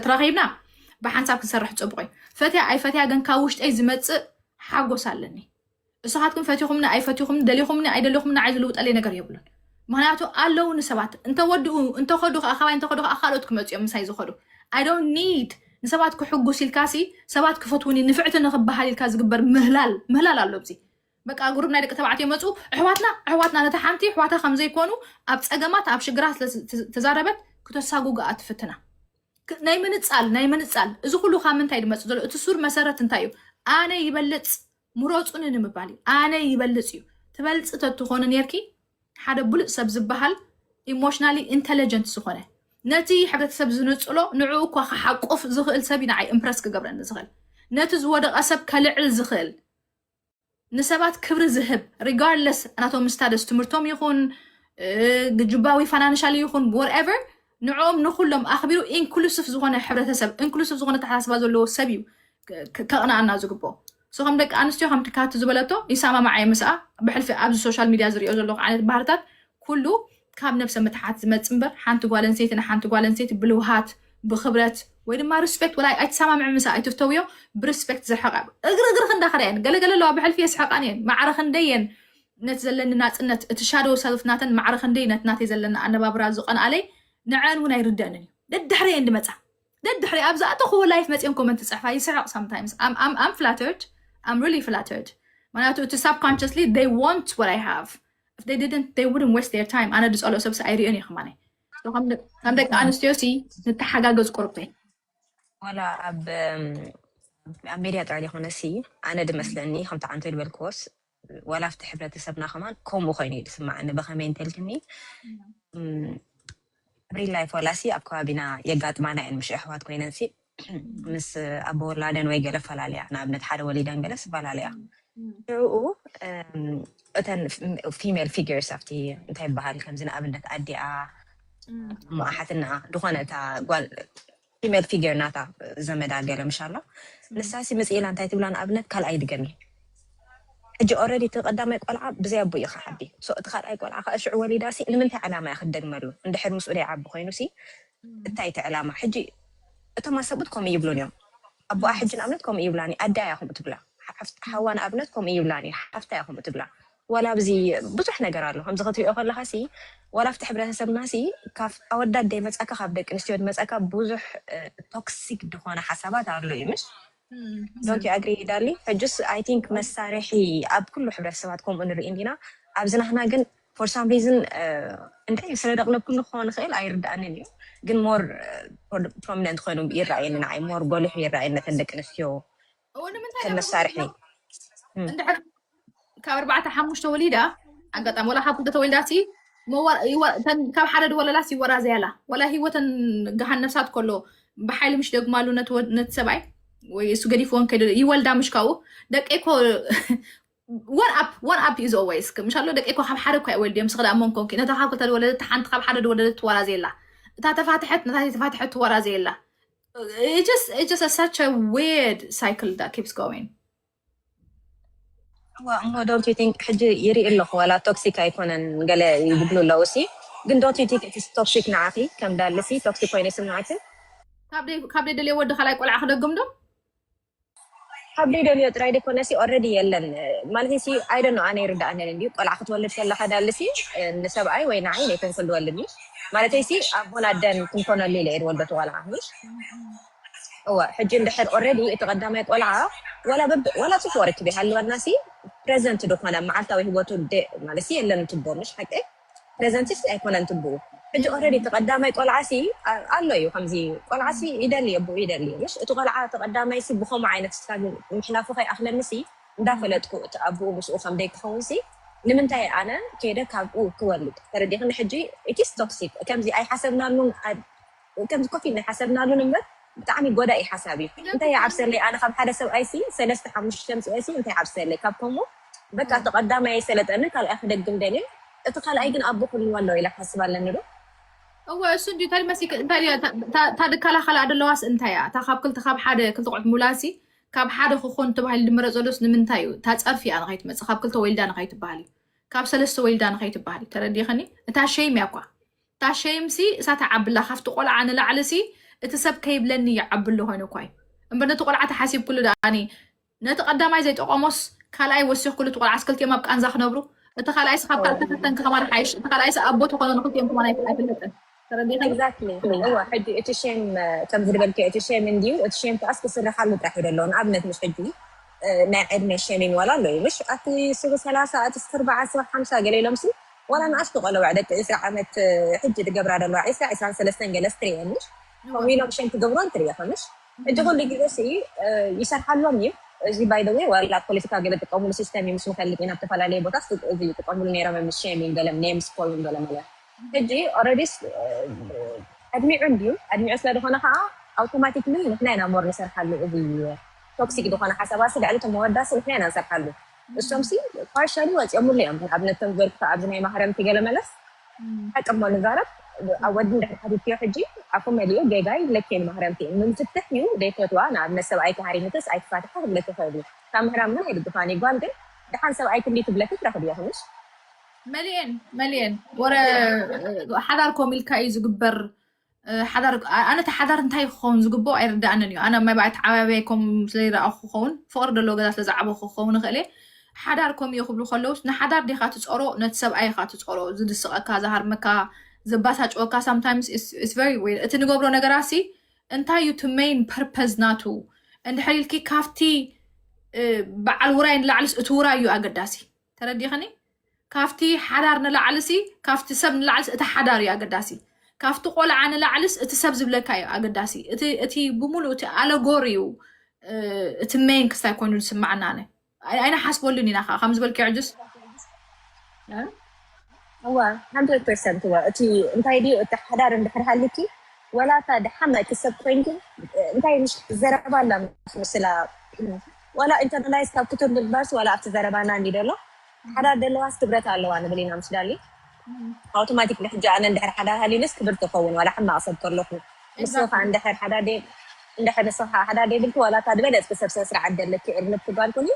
ተራኺብና ብሓንሳብ ክንሰርሕ ፅቡቕ እዩ ፈትያ ኣይፈትያ ግን ካብ ውሽጠይ ዝመፅእ ሓጎስ ኣለኒ እሳኻትኩም ፈቲኹምኒ ኣይፈቲኹምኒ ደሊኹምኒ ኣይደለኹምኒ ንዓይ ዝልውጠለይ ነገር የብሉን ምክንያቱ ኣለውኒ ሰባት እንተወድኡ እንተኸዱ ከዓ ካባይ እንተኸዱ ከዓ ካልኦት ክመፅኦም ምሳይ ዝኸዱ I don't need ንሰባት ክሕጉስ ኢልካሲ ሰባት ክፈትውኒ ንፍዕቲ ንክበሃል ኢልካ ዝግበር ምህላል ምህላል ኣሎ ኣብዚ በቃ ግሩብ ናይ ደቂ ተባዕትዮ መፁ ኣሕዋትና ኣሕዋትና ነታ ሓንቲ ኣሕዋታ ከምዘይኮኑ ኣብ ፀገማት ኣብ ሽግራት ተዛረበት ክተሳጉግኣ ትፍትና ናይ ምንፃል ናይ ምንፃል እዚ ኩሉ ካብ ምንታይ ድመፅእ ዘሎ እቲ ሱር መሰረት እንታይ እዩ ኣነ ይበልፅ ምረፁኒ ንምባል እዩ ኣነ ይበልፅ እዩ ትበልፂ ተትኾኒ ነርኪ ሓደ ብሉፅ ሰብ ዝበሃል emotionally intelligent ዝኾነ ነቲ ሕብረተሰብ ዝንፅሎ ንዕኡ እኳ ክሓቁፍ ዝኽእል ሰብ እዩ ንዓይ ኢምፕረስ ክገብረኒ ዝኽእል ነቲ ዝወደቐ ሰብ ከልዕል ዝኽእል ንሰባት ክብሪ ዝህብ regardless ናቶም status ትምህርቶም ይኹን ግጅባዊ financially ይኹን whatever ንዕኦም ንኩሎም ኣኽቢሩ inclusive ዝኾነ ሕብረተሰብ inclusive ዝኾነ ኣተሓሳስባ ዘለዎ ሰብ እዩ ከቕንኣና ዝግብኦ so ከም ደቂ ኣንስትዮ ከምቲ ካቲ ዝበለቶ ይሰማማዓ እየ ምስኣ ብሕልፊ ኣብዚ social media ዝሪኦ ዘለኹ ዓይነት ባህርታት ኩሉ ካብ ነብሰ ምትሓት ዝመፅእ እምበር ሓንቲ ጓል ኣንስተይቲ ንሓንቲ ጓል ኣንስተይቲ ብልውሃት ብክብረት ወይ ድማ respect ወላ ኣይትሰማምዕ ምሳ ኣይትፍተውዮ ብሪስፔክት ዝርሕቃ እግሪ እግሪ ክንዳኸዳ እየን ገለገለ ኣለዋ ብሕልፊ የስሕቃን እየን ማዕረ ክንደይ እየን ነቲ ዘለኒ ናፅነት እቲ shadow self ናተን ማዕረ ክንደይ ነቲ ናተይ ዘለኒ ኣነባብራ ዝቐንኣለይ ንዐን እውን ኣይርደእንን እዩ ደድሕረ እየን ድመፃ ደድሕረ ኣብ ዝኣተኽዎ life መፅኦም comment ዝፅሕፋ ይስሕቕ sometimes I'm flattered I'm really flattered ምክንያቱ እቲ subconsciously they want what I have if they didn't they wouldn't waste their time ኣነ ድፀልኦ ሰብሲ ኣይርእዮን እየ ከማነ ከም ደቂ ኣንስትዮ ሲ ንተሓጋገዝ ቁርብተይ ዋላ ኣብ ኣብ ሜድያ ጥራይ ዘይኮነ ሲ ኣነ ድመስለኒ ከምቲ ዓንቶ ዝበልክዎስ ዋላ ኣብቲ ሕብረተሰብና ከማን ከምኡ ኮይኑ እዩ ዝስማዓኒ ብኸመይ እንተልክኒ ኣብ ሪል ላይፍ ዋላ ሲ ኣብ ከባቢና የጋጥማና እየን ምሽ ኣሕዋት ኮይነን ሲ ምስ ኣቦ ወላደን ወይ ገለ ፈላልያ ንኣብነት ሓደ ወሊደን ገለ ዝፈላለያ ሽዑኡ እተን female figures ኣብቲ እንታይ ይበሃል ከምዚ ንኣብነት ኣዲኣ እሞ ኣሓትና ዝኾነ እታ ጓል female figure ናታ ዘመዳ ገለ ምሽ ኣሎ ንሳ ሲ ምፅእ ኢላ እንታይ ትብላ ንኣብነት ካልኣይ ድገሚ ሕጂ already እቲ ቀዳማይ ቆልዓ ብዘይ ኣቦ እዩ ክዓቢ so እቲ ካልኣይ ቆልዓ ከዓ ሽዑ ወሊዳ ሲ ንምንታይ ዕላማ እያ ክትደግመሉ እንድሕር ምስኡ ደይዓቢ ኮይኑ ሲ እንታይ እቲ ዕላማ ሕጂ እቶም ኣሰብኡት ከምኡ ይብሉን እዮም ኣቦኣ ሕጂ ንኣብነት ከምኡ ይብላን እዩ ኣዳ እያ ከምኡ ትብላ ሓዋ ንኣብነት ከምኡ ይብላን እዩ ሓፍታ እያ ከምኡ ትብላ ዋላ ኣብዚ ብዙሕ ነገር ኣሎ ከምዚ ክትሪኦ ከለካ ሲ ዋላ ኣብቲ ሕብረተሰብና ሲ ካብ ኣወዳት ደይመፃካ ካብ ደቂ ኣንስትዮ ድመፃካ ብዙሕ ቶክሲክ ድኾነ ሓሳባት ኣሎ እዩ ምሽ don't you agree ዳሊ ሕጅስ I think መሳርሒ ኣብ ኩሉ ሕብረተሰባት ከምኡ ንርኢ እንዲና ኣብዚ ናህና ግን for some reason እንታይ ስለ ደቕለብኩ ንክኾን ይኽእል ኣይርድኣንን እዩ ግን more prominent ኮይኑ ይረኣየኒ ንዓይ more ጎሊሑ ይረኣየኒ ነተን ደቂ ኣንስትዮ ከም መሳርሒ ካብ ኣርባዕተ ሓሙሽተ ወሊዳ ኣጋጣሚ ወላ ካብ ክልተ ተወሊዳ ሲ ካብ ሓደ ድወለላስ ይወራዘያላ። ወላ ህይወተን ገሃን ነፍሳት ከሎ ብሓይሊ ምሽ ደግማሉ ነቲ ሰብኣይ ወይ እሱ ገዲፍዎን ከይደ ይወልዳ ምሽ ካብኡ ደቂ ኮ one up one up is always ምሻሎ ደቂ ኮ ካብ ሓደ እኳ ይወልድ እዮም ስክዳ እሞ ኮንኪ ነታ ካብ ክልተ ድወለደት ሓንቲ ካብ ሓደ ድወለደት ትወራዘየላ። እታ ተፋትሐት ነታ ተፋትሐት ትወራዘየላ። It's just such a weird cycle that keeps going. እሞ don't you think ሕጂ ይርኢ ኣለኹ ዋላ ቶክሲክ ኣይኮነን ገለ ይብሉ ኣለዉ ሲ ግን don't you think it's toxic ንዓኺ ከም ዳልሲ ቶክሲክ ኮይኑ ይስምዓክን? ካብ ደይ ደልየ ወዲ ካልኣይ ቆልዓ ክደግም ዶ? ካብ ደይ ደልዮ ጥራይ ደይኮነ ሲ already የለን ማለት ሲ I don't know ኣነ ይርዳእንን እንድዩ ቆልዓ ክትወልድ ከለኻ ዳልሲ ንሰብኣይ ወይ ንዓይ ነይኮንኩ ዝወልድ እዩ ማለተይ ሲ ኣቦን ኣደን ክንኮነሉ ኢለ እየ ዝወልደቱ ቆልዓ ምሽ እወ ሕጂ እንድሕር already እቲ ቀዳማይ ቆልዓ ዋላ በብ ዋላ ፅቡቅ ርክብ ይሃልወና ሲ present ዝኾነ መዓልታዊ ህይወቱ ማለት የለን ትቦ ምሽ ሓቂ present ሲ ኣይኮነን ትብኡ ሕጂ already እቲ ቀዳማይ ቆልዓ ሲ ኣሎ እዩ ከምዚ ቆልዓ ሲ ይደሊ ኣቦኡ ይደሊ ምሽ እቲ ቆልዓ እቲ ቀዳማይ ሲ ብኸምኡ ዓይነት struggle ምሕላፉ ከይኣኽለኒ ሲ እንዳፈለጥኩ እቲ ኣቦኡ ምስኡ ከም ደይ ክኸውን ሲ ንምንታይ ኣነ ከይደ ካብኡ ክወልድ ተረዲኽኒ ሕጂ it is toxic ከምዚ ኣይሓሰብናሉን ከምዚ ኮፍ ኢልና ሓሰብናሉን እምበር ብጣዕሚ ጎዳኢ ሓሳብ እዩ። እንታይ ይዓብሰለይ ኣነ ካብ ሓደ ሰብኣይ ሲ ሰለስተ ሓሙሽተ ምፅኦ ሲ እንታይ ይዓብሰለይ ካብ ከምኡ በቃ እቲ ቀዳማይ ኣይሰለጠንን ካልኣይ ክደግም ደልየ እቲ ካልኣይ ግን ኣቦ ክህልዎ ኣለዎ ኢለ ክሓስብ ኣለኒ ዶ? እወ እሱ እንዲ እንታይ መሲክ እንታይ እያ እታ ድከላኸላ ደለዋስ እንታይ እያ እታ ካብ ክልተ ካብ ሓደ ክልተ ቆልዑት ሙላሲ ካብ ሓደ ክኾን ተባሂሉ ድምረፅ ዘሎስ ንምንታይ እዩ እታ ፀርፊ እያ ንኸይትመፅእ ካብ ክልተ ወይልዳ ንኸይትበሃል እዩ ካብ ሰለስተ ወይልዳ ንኸይትበሃል እዩ ተረዲኽኒ እታ ሸይም እያ እኳ እታ ሸይምሲ እሳ ትዓብላ ካብቲ ቆልዓ ንላዕልሲ እቲ ሰብ ከይብለኒ ይዓብሎ ኮይኑ እኳ እዩ እምበር ነቲ ቆልዓ ተሓሲብኩሉ ደኣኒ ነቲ ቀዳማይ ዘይጠቐሞስ ካልኣይ ወሲኽኩሉ እቲ ቆልዓስ ክልቲኦም ኣብ ቃንዛ ክነብሩ እቲ ካልኣይስ ካብ ካልተ ፈተንኪ ከማን ሓይሽ እቲ ካልኣይስ ኣቦ ተኾኖ ንክልቲኦም ከማን ኣይፍለጥን ተረዲኺ Exactly እወ ሕጂ እቲ ሼም ከም ዝድበልክዮ እቲ ሼም እንድዩ እቲ ሼም ከኣስ ክስርሓሉ ጥራሕ እዩ ደሎ ንኣብነት ምስ ሕጂ ናይ ዕድመ ሸሚን ዋላ ኣሎ እዩ ምሽ ኣቲ ስሩ ሰላሳ ኣቲ ስርባ ዓስራ ሓምሳ ገለ ኢሎም ሲ ዋላ ንኣሽቱ ቆለዋ ደቂ ዕስራ ዓመት ሕጂ ትገብራ ደለዋ ዕስራ ዕስራን ሰለስተን ገለ ስትሪኤን ምሽ ከምኡ ኢሎም ሸም ክገብሮን ትሪኦ ከምሽ ሕጂ ኩሉ ግዜ ሲ ይሰርሓሎም እዩ እዚ by the way ዋላ ፖለቲካ ገለ ጥቀሙሉ ሲስተም እዩ ምስ ንፈልጥ ኢና ኣብ ተፈላለየ ቦታ እዚ ይጥቀሙሉ ነይሮም ምስ ሸሚን ገለ ኔምስ ኮሉን ገለ መለ ሕጂ already ኣድሚዑ እንድዩ ኣድሚዑ ስለ ዝኾነ ከዓ automatically ንሕና ኢና more ንሰርሓሉ እዚ toxic ዝኾነ ሓሳባሲ ልዕሊ እቲ መወዳሲ ንሕና ኢና ንሰርሓሉ እሶም ሲ partially ወፂኦምሉ እዮም ኣብነት ተንበርኩ ኣብዚ ናይ ማህረምቲ ገለ መለስ ሓቂ እሞ ንዛረብ ኣብ ወዲ እንድሕር ሓቲትዮ ሕጂ ኣፉ መሊኡ ጌጋ ይብለኪ ንማህረምቲ ምንፍትሕ እዩ ዘይፈትዋ ንኣብነት ሰብኣይኪ ሃሪምክስ ኣይትፋትሒ ክብለኪ ይኽእል እዩ ካብ ምህራም ግን ኣይድግፋን እዩ ጓል ግን ደሓን ሰብኣይ ክሊ ትብለኪ ትረኽብዮ ክንሽ መሊኤን መሊኤን ወረ ሓዳር ኮም ኢልካ እዩ ዝግበር ሓዳር ኣነ እቲ ሓዳር እንታይ ክኸውን ዝግብኦ ኣይርዳእንን እዩ ኣነ ማይ ባዕቲ ዓባብያይ ከም ስለይረኣኹ ክኸውን ፍቕሪ ዘለዎ ገዛ ስለ ዝዓበኹ ክኸውን ይኽእል እየ ሓዳር ከም እዩ ክብሉ ከለውስ ንሓዳር ዲኻ ትፀሮ ነቲ ሰብኣይ ኢኻ ትፀሮ ዝድስቐካ ዝሃርመካ ዘባሳጭወካ sometimes it's very weird እቲ ንገብሮ ነገራት ሲ እንታይ እዩ እቲ main purpose ናቱ እንድሕር ኢልኪ ካብቲ በዓል ውራይ ንላዕልስ እቲ ውራይ እዩ ኣገዳሲ ተረዲኽኒ ካብቲ ሓዳር ንላዕልሲ ካብቲ ሰብ ንላዕልስ እቲ ሓዳር እዩ ኣገዳሲ ካብቲ ቆልዓ ንላዕልስ እቲ ሰብ ዝብለካ እዩ ኣገዳሲ እቲ ብሙሉእ እቲ ኣለጎር እዩ እቲ main ክስታይ ኮይኑ ዝስማዓና ኣነ ኣይንሓስበሉን ኢና ከዓ ከም ዝበልክዮ ዕጁስ እዋ hundred percent እዋ እቲ እንታይ ድዩ እቲ ሓዳር እንድሕር ሃልኪ ወላ እታ ደሓመ እቲ ሰብ ኮይንኪ እንታይ ምሽ ዘረባ ኣላ ምስላ ዋላ internalize ካብ ክትብል ባስ ዋላ ኣብቲ ዘረባና እንዲ ደሎ ሓዳር ደለዋስ ክብረት ኣለዋ ንብል ኢና ምስ ዳሊ automatic ሕጂ ኣነ እንድሕር ሓዳር ሃሊሉስ ክብር ትኸውን ዋላ ሕማቕ ሰብ ከለኹ ንስኻ እንድሕር ሓዳር እንድሕር ንስኻ ሓዳር ደይብልኪ ዋላ እታ ዝበለፅኪ ሰብ ስነ ስርዓት ደለኪ እርንብ ክባልኩኒ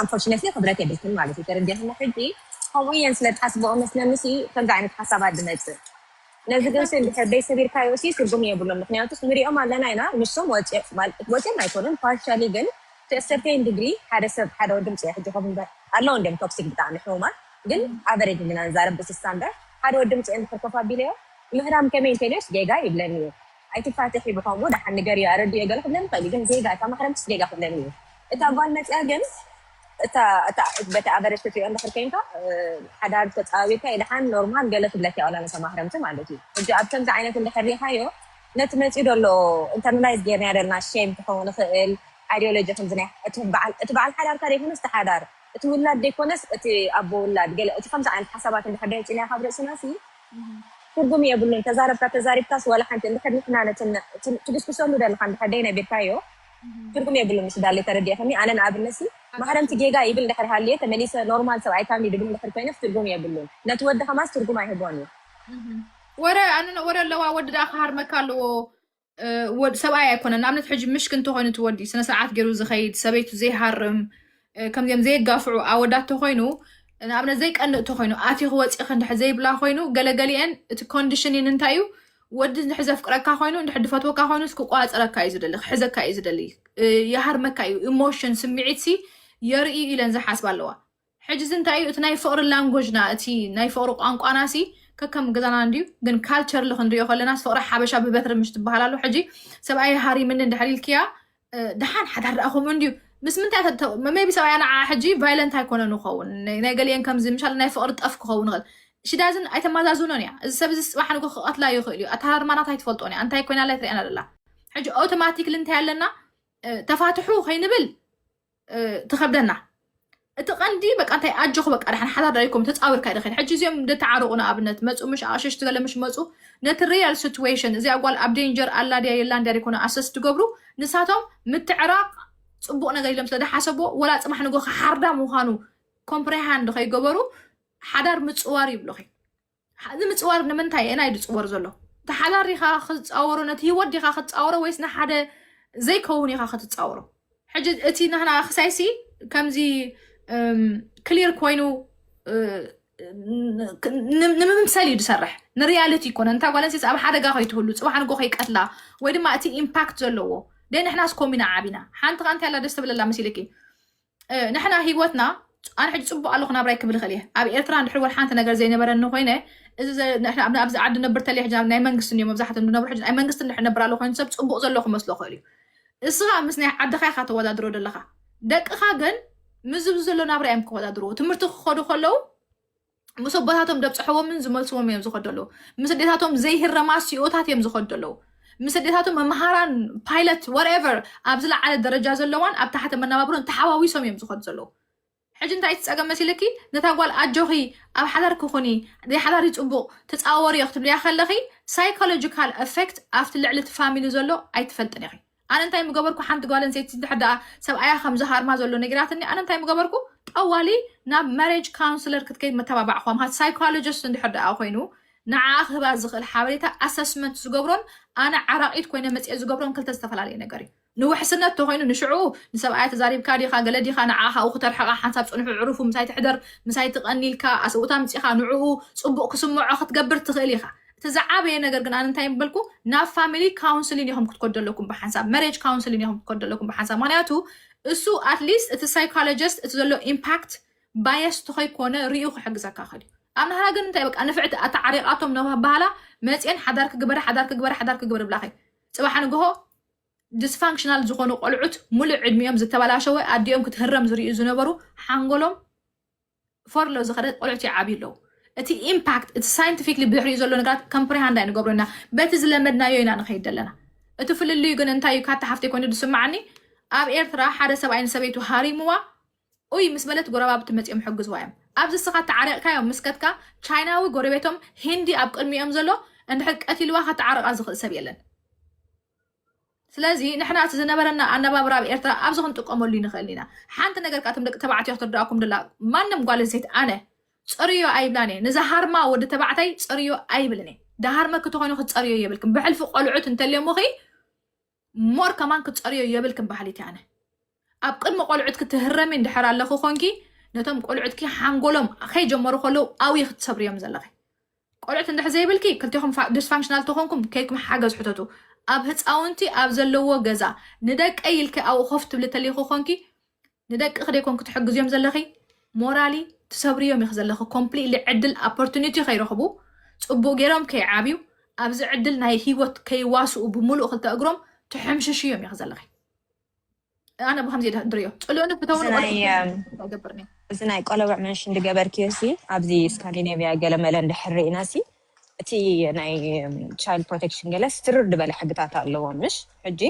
unfortunately ክብረት የብልክን ማለት እዩ ተረዲኽና ሕጂ ከምኡ እየን ስለ ትሓስበኦ መስለኒ ሲ ከምዚ ዓይነት ሓሳባት ዝመፅእ ነዚ ግን ሲ እንድሕር ደይ ሰቢርካዮ ሲ ትርጉም የብሉን ምክንያቱ ንሪኦም ኣለና ኢና ንሶም ወፂኦም ኣይኮኑን partially ግን to a certain degree ሓደ ሰብ ሓደ ወዲ ምፅኦ ሕጂ ከም ኣለዉ እንዲም toxic ብጣዕሚ ሕሙማት ግን average ኢና ንዛረብ ብስታንዳርድ ሓደ ወዲ ምፅኦ እንድሕር ኮፍ ኣቢለዮ ምህራም ከመይ እንተልዮስ ጌጋ ይብለኒ እዩ ኣይትፋትሒ ብኸምኡ ደሓን ንገርዮ ኣረድዮ ገለ ክብለኒ ይኽእል እዩ ግን ጌጋ እታ ማሕረምትስ ጌጋ ክብለኒ እዩ እታ ጓል መፅያ ግን እታ እታ በቲ average ክትሪኦ እንድሕር ኮይንካ ሓዳር ተፃዊካ ይድሓን ኖርማል ገለ ትብለካ እያ ዋላ ነታ ማሕረምቲ ማለት እዩ ሕጂ ኣብ ከምዚ ዓይነት እንድሕር ሪኢኻዮ ነቲ መፂኡ ደሎ internalize ጌርና ደልና shame ክኸውን ይኽእል ideology ከምዚ ናይ እቲ በዓል ሓዳርካ ዘይኮነስ እቲ ሓዳር እቲ ውላድ ዘይኮነስ እቲ ኣቦ ውላድ ገለ እቲ ከምዚ ዓይነት ሓሳባት እንድሕር ደይፅንያ ካብ ርእስና ሲ ትርጉም የብሉን። ተዛረብካ ተዛሪብካስ ዋላ ሓንቲ እንድሕር ንሕና ነትን ትጉስጉሰሉ ደለካ እንድሕር ደይ ነቢርካዮ ትርጉም የብሉን። ምስ ዳሌ ተረዲእክኒ ኣነ ንኣብነት ሲ ማህረምቲ ጌጋ ይብል እንድሕር ሃልየ ተመሊሰ ኖርማል ሰብኣይ ካብ ድግም እንድሕር ኮይነስ ትርጉም የብሉን። ነቲ ወዲ ከማስ ትርጉም ኣይህቦን እዩ። ወረ ኣነ ወረ ኣለዋ ወዲ ደኣ ክሃርመካ ኣለዎ። ወድ ሰብኣይ ኣይኮነን። ንኣብነት ሕጂ ምሽክ እንተኾይኑ እቲ ወዲ ስነ ስርዓት ገይሩ ዝኸይድ ሰበይቱ ዘይሃርም ከምዚኦም ዘየጋፍዑ ኣወዳት ተኾይኑ ንኣብነት ዘይቀንእ ተኾይኑ ኣቲ ክወፂ ክንድሕ ዘይብላ ኮይኑ ገለገሊአን እቲ ኮንዲሽኒን እንታይ እዩ? ወዲ እንድሕ ዘፍቅረካ ኮይኑ እንድሕ ድፈትወካ ኮይኑ ክቋፀረካ እዩ ዝደሊ፣ ክሕዘካ እዩ ዝደሊ፣ ይሃርመካ እዩ። ኢሞሽን ስምዒት ሲ የርኢ ኢለን ዝሓስባ ኣለዋ። ሕጂ እዚ እንታይ እዩ? እቲ ናይ ፍቕሪ ላንጎጅና፣ እቲ ናይ ፍቕሪ ቋንቋና ሲ ከከም ገዛና እንድዩ፣ ግን ካልቸር ልክ እንድዮ ከለናስ ፍቕሪ ሓበሻ ብበትሪ ምሽ ትበሃል ኣሎ። ሕጂ ሰብኣይ ሃሪምኒ እንድሕር ኢልክያ ደሓን ሓዳር ደኣ ከምኡ እንድዩ። ምስ ምንታይ ሜቢ ሰብኣያ ንዓ ሕጂ ቫይለንት ኣይኮነን ይኸውን፣ ናይ ገሊአን ከምዚ ምሻል ናይ ፍቕሪ ጠፍ ክኸውን ይኽእል። ሽዳዝን ኣይተማዛዝኖን እያ። እዚ ሰብ እዚ ፅባሕ ንጎ ክቐትላ ይኽእል እዩ። ኣተሃርማናት ኣይትፈልጦን እያ። እንታይ ኮይና ላይ ትሪኣና ደላ ሕጂ ኣውቶማቲክሊ እንታይ ኣለና ተፋትሑ ከይንብል ትኸብደና። እቲ ቀንዲ በቃ እንታይ ኣጆኹ በቃ ደሓን ሓዳር ዳይኩም ተፃዊርካ ይደኸን። ሕጂ እዚኦም ደተዓረቑ ንኣብነት መፁ ምሽ ኣሸሽ ትገለ ምሽ መፁ ነቲ ሪያል ሲትዌሽን እዚኣ ጓል ኣብ ዴንጀር ኣላ ድያ የላን ድያ ደይኮነ ኣሰስ ትገብሩ ንሳቶም ምትዕራቕ ፅቡቕ ነገር ኢሎም ስለ ደሓሰብዎ ወላ ፅባሕ ንጎ ክሓርዳ ምዃኑ ኮምፕሬሃንድ ከይገበሩ ሓዳር ምፅዋር ይብሉኺ። እዚ ምፅዋር ንምንታይ የናይ ድፅወር ዘሎ? እቲ ሓዳር ዲኻ ክፃወሮ ነቲ ህይወት ዲኻ ክትፃወሮ ወይስ ንሓደ ዘይከውን ኢኻ ክትፃወሮ? ሕጂ እቲ ናህና ክሳይሲ ከምዚ ክሊር ኮይኑ ንምምሰል እዩ ዝሰርሕ ንሪያልቲ ይኮነ እንታ ጓል ኣንስተይቲ ኣብ ሓደጋ ከይትህሉ ፅባሕ ንጎ ከይቀትላ ወይ ድማ እቲ ኢምፓክት ዘለዎ ደ ንሕናስ ኮሚና ዓቢና ሓንቲ ካ እንታይ ኣላ ደስ ትብለላ መሲልኪ ንሕና ህይወትና ኣነ ሕጂ ፅቡቅ ኣለኹ ናብራይ ክብል ይኽእል እየ ኣብ ኤርትራ እንድሕር ወል ሓንቲ ነገር ዘይነበረኒ ኮይነ እዚ ኣብዚ ዓዲ ነብር ተለየ ሕጂ ናይ መንግስቲ እዮም መብዛሕትኦም ዝነብሩ ሕጂ ናይ መንግስቲ እንድሕር ነብር ኣሎ ኮይኑ ሰብ ፅቡቅ ዘሎ ክመስሎ ክእል እዩ እስኻ ምስ ናይ ዓድኻ ኢኻ ተወዳድሮ ዘለኻ ደቅኻ ግን ምዝብ ዘሎ ናብራ እዮም ክወዳድርዎ ትምህርቲ ክኸዱ ከለዉ ምስ ኣቦታቶም ደብፅሕዎምን ዝመልስዎም እዮም ዝኸዱ ኣለዉ ምስ ኣዴታቶም ዘይህረማ ሲኦታት እዮም ዝኸዱ ኣለዉ ምስ ኣዴታቶም መምሃራን ፓይለት ወርቨር ኣብ ዝለዓለ ደረጃ ዘለዋን ኣብ ታሕቲ መነባብሮን ተሓዋዊሶም እዮም ዝኸዱ ዘለዉ ሕጂ እንታይ ትፀገም መሲልኪ ነታ ጓል ኣጆኺ ኣብ ሓዳር ክኹኒ ዘይሓዳር ይፅቡቕ ተፃወርዮ ክትብልያ ከለኺ ሳይኮሎጂካል ኤፌክት ኣብቲ ልዕሊ እቲ ፋሚሊ ዘሎ ኣይትፈልጥን ኢኺ ኣነ እንታይ ምገበርኩ ሓንቲ ጓል ኣንስተይቲ እንድሕር ደኣ ሰብኣያ ከም ዝሃርማ ዘሎ ነጊራትኒ ኣነ እንታይ ምገበርኩ ጠዋሊ ናብ ማሬጅ ካውንስለር ክትከይድ መተባባዕኳ ምሃት ሳይኮሎጂስት እንድሕር ደኣ ኮይኑ ንዓ ክህባ ዝኽእል ሓበሬታ ኣሰስመንት ዝገብሮን ኣነ ዓራቒት ኮይነ መፅኤ ዝገብሮን ክልተ ዝተፈላለየ ነገር እዩ ንውሕስነት ተኮይኑ ንሽዑ ንሰብኣያ ተዛሪብካ ዲኻ ገለ ዲኻ ንዓ ካብኡ ክተርሕቓ ሓንሳብ ፅንሑ ዕሩፉ ምሳይ ትሕደር ምሳይ ትቐኒልካ ኣስብኡታ ምፂኻ ንዕኡ ፅቡቕ ክስምዖ ክትገብር ትኽእል ኢኻ እቲ ዝዓበየ ነገር ግን ኣነ እንታይ ምበልኩ ናብ ፋሚሊ ካውንስሊን ኢኹም ክትከዱ ኣለኩም ብሓንሳብ መሬጅ ካውንስሊን ኢኹም ክትከዱ ኣለኩም ብሓንሳብ ምክንያቱ እሱ ኣትሊስት እቲ ሳይኮሎጂስት እቲ ዘሎ ኢምፓክት ባየስ ተኸይኮነ ሪኡ ክሕግዘካ ክእል እዩ ኣብ ናህራ ግን እንታይ በቃ ንፍዕቲ ኣተዓሪቃቶም ነባህላ መፅየን ሓዳር ክግበረ ሓዳር ክግበረ ሓዳር ክግበረ ብላኸ ፅባሕ ንግሆ ዲስፋንክሽናል ዝኾኑ ቆልዑት ሙሉእ ዕድሚኦም ዝተበላሸወ ኣዲኦም ክትህረም ዝርእዩ ዝነበሩ ሓንጎሎም ፎርሎ ዝኸደ ቆልዑት ይዓብዩ ኣለዉ እቲ ኢምፓክት እቲ ሳይንቲፊክሊ ብድሕሪኡ ዘሎ ነገራት ከምፕሪሃንድ ኣይንገብሮ ኢና በቲ ዝለመድናዮ ኢና ንኸይድ ዘለና እቲ ፍልልዩ ግን እንታይ እዩ ካታ ሓፍተይ ኮይኑ ዝስማዓኒ ኣብ ኤርትራ ሓደ ሰብኣይ ንሰበይቱ ሃሪምዋ ኡይ ምስ በለት ጎረባብቲ መፂኦም ሕግዝዋ እዮም ኣብዚ ስኻ ተዓሪቕካዮም ምስ ከድካ ቻይናዊ ጎረቤቶም ሂንዲ ኣብ ቅድሚኦም ዘሎ እንድሕር ቀቲልዋ ከተዓርቓ ዝኽእል ሰብ የለን ስለዚ ንሕና እቲ ዝነበረና ኣነባብራ ኣብ ኤርትራ ኣብዚ ክንጥቀመሉ ንኽእል ኢና ሓንቲ ነገር ከዓ እቶም ደቂ ተባዕትዮ ክትርዳእኩም ደላ ማንም ጓል ኣንስተይቲ ኣነ ፅርዮ ኣይብላን እየ ንዝሃርማ ወዲ ተባዕታይ ፅርዮ ኣይብልን እየ ድሃርመኪ ተኾይኑ ክትፀርዮ የብልክን ብሕልፊ ቆልዑት እንተልዮምኺ ሞር ከማን ክትፀርዮ የብልክን በሃሊት ኣነ ኣብ ቅድሚ ቆልዑት ክትህረሚ እንድሕር ኣለኺ ኮንኪ ነቶም ቆልዑትኪ ሓንጎሎም ከይጀመሩ ከለዉ ኣውዪ ክትሰብርዮም ዘለኺ ቆልዑት እንድሕ ዘይብልኪ ክልቴኹም ዲስፋንክሽናል ተኾንኩም ከይድኩም ሓገዝ ሕተቱ ኣብ ህፃውንቲ ኣብ ዘለዎ ገዛ ንደቀይ ኢልኪ ኣብኡ ኮፍ ትብሊ ተሊኹ ኮንኪ ንደቅኺ ደይኮንኪ ትሕግዝዮም ዘለኺ ሞራሊ ትሰብርዮም ኢኺ ዘለኺ ኮምፕሊትሊ ዕድል ኣፖርቱኒቲ ከይረኽቡ ፅቡቅ ገይሮም ከይዓብዩ ኣብዚ ዕድል ናይ ሂወት ከይዋስኡ ብምሉእ ክልተ እግሮም ትሕምሽሽዮም ኢኺ ዘለኺ ኣነ ብከምዚ ድርዮ ፅልእኒ ፍተውኒ እዚ ናይ ቆለብዕ መንሽን ዝገበርክዮ ሲ ኣብዚ ስካንዲኔቪያ ገለመለ እንድሕር ርኢና ሲ እቲ ናይ ቻይልድ ፕሮቴክሽን ገለ ስትርር ዝበለ ሕግታት ኣለዎ ምሽ ሕጂ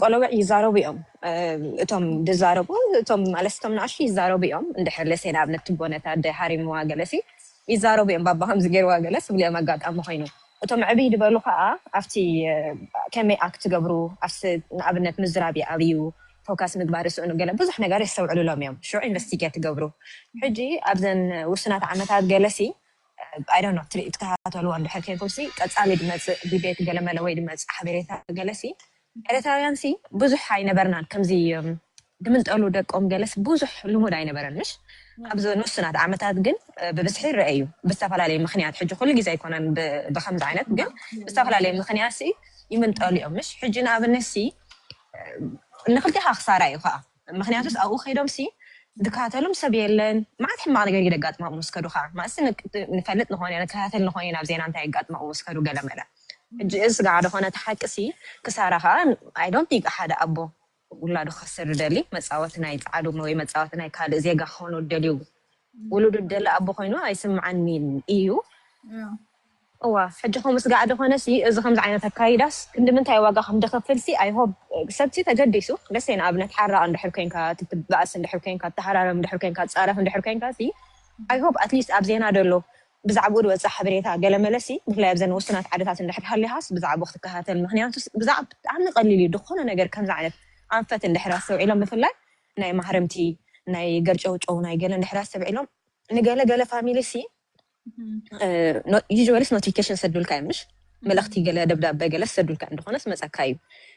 ቆለበዕ ይዛረቡ እዮም። እቶም ዝዛረቡ እቶም ማለት እቶም ንኣሽቱ ይዛረቡ እዮም። እንድሕር ለሴ ንኣብነት ትቦ ነታ ኣደ ሃሪምዋ ገለሲ ይዛረቡ እዮም። ባባ ከምዚ ገይርዋ ገለ ስብሉ እዮም ኣጋጣሚ ኮይኑ። እቶም ዕብይ ዝበሉ ከዓ ኣብቲ ከመይ ኣክት ትገብሩ ኣብቲ ንኣብነት ምዝራብ ይኣብዩ ፎካስ ምግባር ይስእኑ ገለ ብዙሕ ነገር የስተውዕሉሎም እዮም። ሽዑ ኢንቨስቲጌት ትገብሩ። ሕጂ ኣብዘን ውስናት ዓመታት ገለሲ ኣይዶኖ ትከታተልዎ እንድሕር ከይኩም ሲ ቀፃሊ ድመፅእ ዲቤት ገለመለ ወይ ድመፅእ ሓበሬታ ገለሲ ኤርትራውያን ሲ ብዙሕ ኣይነበርናን ከምዚ ድምንጠሉ ደቆም ገለስ ብዙሕ ልሙድ ኣይነበረን ምሽ ኣብዚ ንውስናት ዓመታት ግን ብብዝሒ ይረአ እዩ። ብዝተፈላለየ ምክንያት ሕጂ ኩሉ ግዜ ኣይኮነን ብከምዚ ዓይነት ግን ብዝተፈላለየ ምክንያት ሲ ይምንጠሉ እዮም ምሽ ሕጂ ንኣብነት ሲ ንክልቲኻ ክሳራ እዩ ከዓ ምክንያቱስ ኣብኡ ከይዶም ሲ ዝከታተሉም ሰብ የለን። ማዓት ሕማቅ ነገር ይደጋጥማ ምስ ከዱ ከዓ ማእስ ንፈልጥ ንኾነ ንከታተል ንኾነ ናብ ዜና እንታይ የጋጥማ ምስ ከዱ ገለመለ ሕጂ እዚ ስጋዕ ደኾነ ተሓቂ ሲ ክሳራ ከዓ I don't think ሓደ ኣቦ ውላዱ ከስር ደሊ መፃወቲ ናይ ፃዕዱ ወይ መፃወቲ ናይ ካልእ ዜጋ ክኾኑ ደልዩ ውሉዱ ደሊ ኣቦ ኮይኑ ኣይስምዓኒን እዩ። እዋ ሕጂ ከምኡ ስጋዕ ደኾነ ሲ እዚ ከምዚ ዓይነት ኣካይዳስ ክንዲ ምንታይ ዋጋ ከም ደኸፍል ሲ I hope ሰብሲ ተገዲሱ ለሴ ንኣብነት ሓራቕ እንድሕር ኮንካ ትትባእስ እንድሕር ኮንካ ተሃራረም እንድሕር ኮንካ ፃረፍ እንድሕር ኮንካ ሲ I hope at least ኣብ ዜና ደሎ ብዛዕባኡ ዝወፅእ ሓበሬታ ገለ መለሲ ብፍላይ ኣብዘን ውሱናት ዓድታት እንድሕር ሃሊኻስ ብዛዕባኡ ክትከታተል ምክንያቱ ብዛዕባ ብጣዕሚ ቀሊል እዩ ዝኾነ ነገር ከምዚ ዓይነት ኣንፈት እንድሕር ኣስተውዒሎም ብፍላይ ናይ ማህረምቲ ናይ ገርጨውጨው ናይ ገለ እንድሕር ኣስተብዒሎም ንገለ ገለ ፋሚሊ ሲ ዩዋልስ ኖቲፊኬሽን ሰዱልካ እዮም ምሽ መልእክቲ ገለ ደብዳበ ገለ ሰዱልካ እንደኾነስ መፀካ እዩ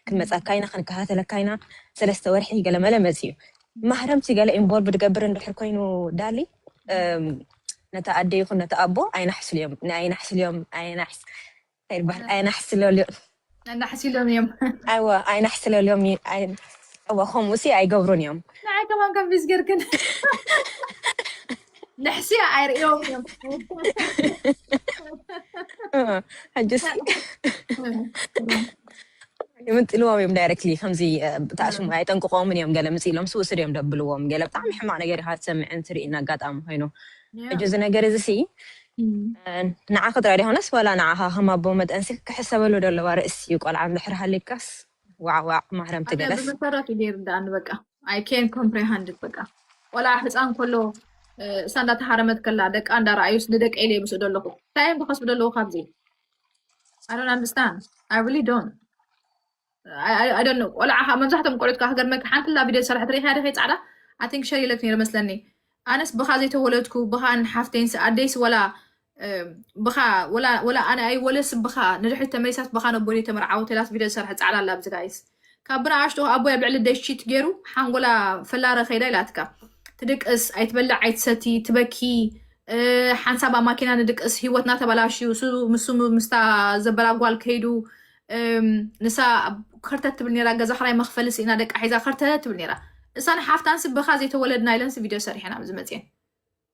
ክንመፀካ ኢና ክንከታተለካ ኢና ሰለስተ ወርሒ ገለ መለ መፅ እዩ ማህረምቲ ገለ ኢንቮልቭ ድገብር እንድሕር ኮይኑ ዳሊ ነታ ኣደ ይኹን ነታ ኣቦ ኣይናሕስልዮም ኣይናሕስልዮም ኣይናሕስ ይበሃል ኣይናሕስለልዮ እናሕሲሎም እዮም ኣይወ ኣይናሕስለልዮም እወ ከምኡ ሲ ኣይገብሩን እዮም ንዓይ ከማን ከም ቢዝገርክን ንሕሲ ኣይርእዮም እዮም ሕጂ ሲ ይምንጥልዎም እዮም ዳይረክትሊ ከምዚ ብታሽሙ ኣይጠንቅቆምን እዮም ገለ ምፅኢሎም ስውስድ እዮም ደብልዎም ገለ ብጣዕሚ ሕማቅ ነገር ኢካ ትሰምዕን ትርኢን ኣጋጣሚ ኮይኑ ሕጂ እዚ ነገር እዚ ሲ ንዓኺ ጥራይ ደይኮነስ ዋላ ንዓኻ ከም ኣቦ መጠንሲ ክሕሰበሉ ደለዋ ርእሲ እዩ ቆልዓ እንድሕር ሃልዩካስ ዋዕዋዕ ማህረምቲ ገለስ ብመሰረቱ ገይሩ ደኣ ንበቃ I can't comprehend በቃ ቆልዓ ህፃን ከሎ እሳ እንዳተሃረመት ከላ ደቃ እንዳረኣዩስ ንደቀ ኢለ ምስኡ ደለኹ እንታይ እዮም ዝኸስቡ ደለዉ ካብዚ I don't understand I really don't I don't know ቆልዓ መብዛሕትኦም ቆልዑት ካብ ሃገር መኪ ሓንቲ ላ ቪድዮ ዝሰርሐት ሪኢኻ ዲኺ ፃዕዳ I think ሸር ኢለክ ነይረ መስለኒ ኣነስ ብኻ ዘይተወለድኩ ብኻን ሓፍተይንስ ኣደይስ ወላ ብኻ ወላ ኣነ ኣይ ወለስ ብኻ ንድሕሪት ተመሊሳት ብኻ ነቦኒ ተመርዓወት ኢላስ ቪድዮ ዝሰርሐት ፃዕዳ ኣላ ኣብዚ ጋይስ ካብ ብንኣሽቱ ኣቦይ ኣብ ልዕሊ ደይ ቺት ገይሩ ሓንጎላ ፈላረ ከይዳ ኢላትካ ትድቅስ ኣይትበልዕ ኣይትሰቲ ትበኪ ሓንሳብ ኣብ ማኪና ንድቅስ ህይወትና ተበላሽዩ እሱ ምስ ምስታ ዘበላ ጓል ከይዱ ንሳ ከርተት ትብል ነራ ገዛ ክራይ መኽፈሊ ስኢና ደቃ ሒዛ ከርተት ትብል ነራ እሳን ሓፍታንስ ብኻ ዘይተወለድና ኢለንስ ቪድዮ ሰሪሐን ኣብዚ መፅየን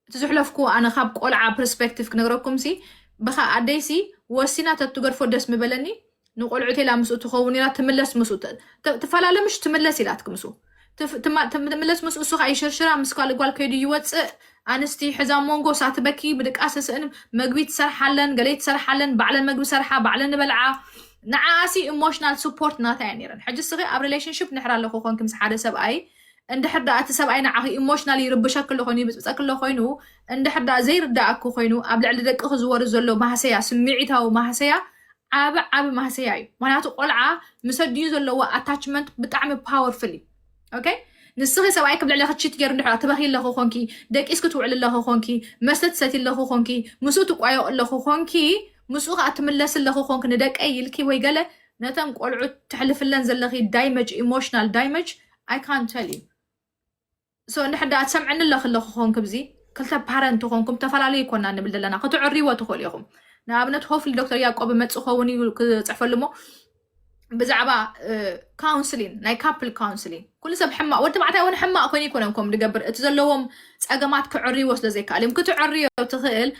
እቲ ዝሕለፍኩ ኣነ ካብ ቆልዓ ፐርስፔክቲቭ ክነግረኩም ሲ ብኻ ኣደይሲ ወሲና ተትገርፎ ደስ ምበለኒ ንቆልዑት ኢላ ምስኡ ትኸውን ኢላ ትምለስ ምስኡ ትፈላለ ምሽ ትምለስ ኢላትክ ምስኡ ትምለስ ምስ እሱ ከዓ ይሽርሽራ ምስ ካልእ ጓል ከይዱ ይወፅእ ኣንስቲ ሕዛ ሞንጎ ሳትበኪ ብድቃስ ስእን መግቢ ትሰርሓለን ገለይ ትሰርሓለን ባዕለን መግቢ ሰርሓ ባዕለን ንበልዓ ንዓኣሲ ኢሞሽናል ስፖርት ናታ እያ ነረን ሕጂ ስኺ ኣብ ሪሌሽንሽፕ ንሕር ኣለኹ ኮንኪ ምስ ሓደ ሰብኣይ እንድሕር ደኣ እቲ ሰብኣይ ንዓኺ ኢሞሽናል ይርብሸኪ ኣሎ ኮይኑ ይብፅብፀኪ ኣሎ ኮይኑ እንድሕር ደኣ ዘይርዳእኪ ኮይኑ ኣብ ልዕሊ ደቅኺ ዝወርድ ዘሎ ማህሰያ ስምዒታዊ ማህሰያ ዓቢ ዓቢ ማህሰያ እዩ ምክንያቱ ቆልዓ ምስ ኣዲኡ ዘለዎ ኣታችመንት ብጣዕሚ ፓወርፉል እዩ ኦኬ ንስኺ ሰብኣይ ክብ ልዕለኺ ቺት ገይሩ እንድሕር ትበኺ ኣለኹ ኮንኪ ደቂስ ክትውዕል ኣለኹ ኮንኪ መስተ ትሰቲ ኣለኹ ኮንኪ ምስኡ ትቋየቕ ኣለኹ ኮንኪ ምስኡ ከዓ ትምለስ ኣለኹ ኮንኪ ንደቀይ ኢልኪ ወይ ገለ ነተን ቆልዑት ተሕልፍለን ዘለኺ ዳይመጅ ኢሞሽናል ዳይመጅ I can't tell you so እንድሕር ደኣ ትሰምዕኒ ኣለኺ ኣለኹ ኮንክ ብዚ ክልተ ፓረንት ኮንኩም ተፈላለዩ ይኮና ንብል ዘለና ክትዕርይዎ ትኽእሉ ኢኹም ንኣብነት ሆፍሊ ዶክተር ያቆብ መፅ ኸውን እዩ ክፅሕፈሉ ሞ ብዛዕባ ካውንስሊን ናይ ካፕል ካውንስሊን ኩሉ ሰብ ሕማቅ ወዲ ተባዕታይ እውን ሕማቅ ኮይኑ ይኮነን ከም ዝገብር እቲ ዘለዎም ፀገማት ክዕርይዎ ስለ ዘይከኣል እዮም ክትዕርዮ ትኽእል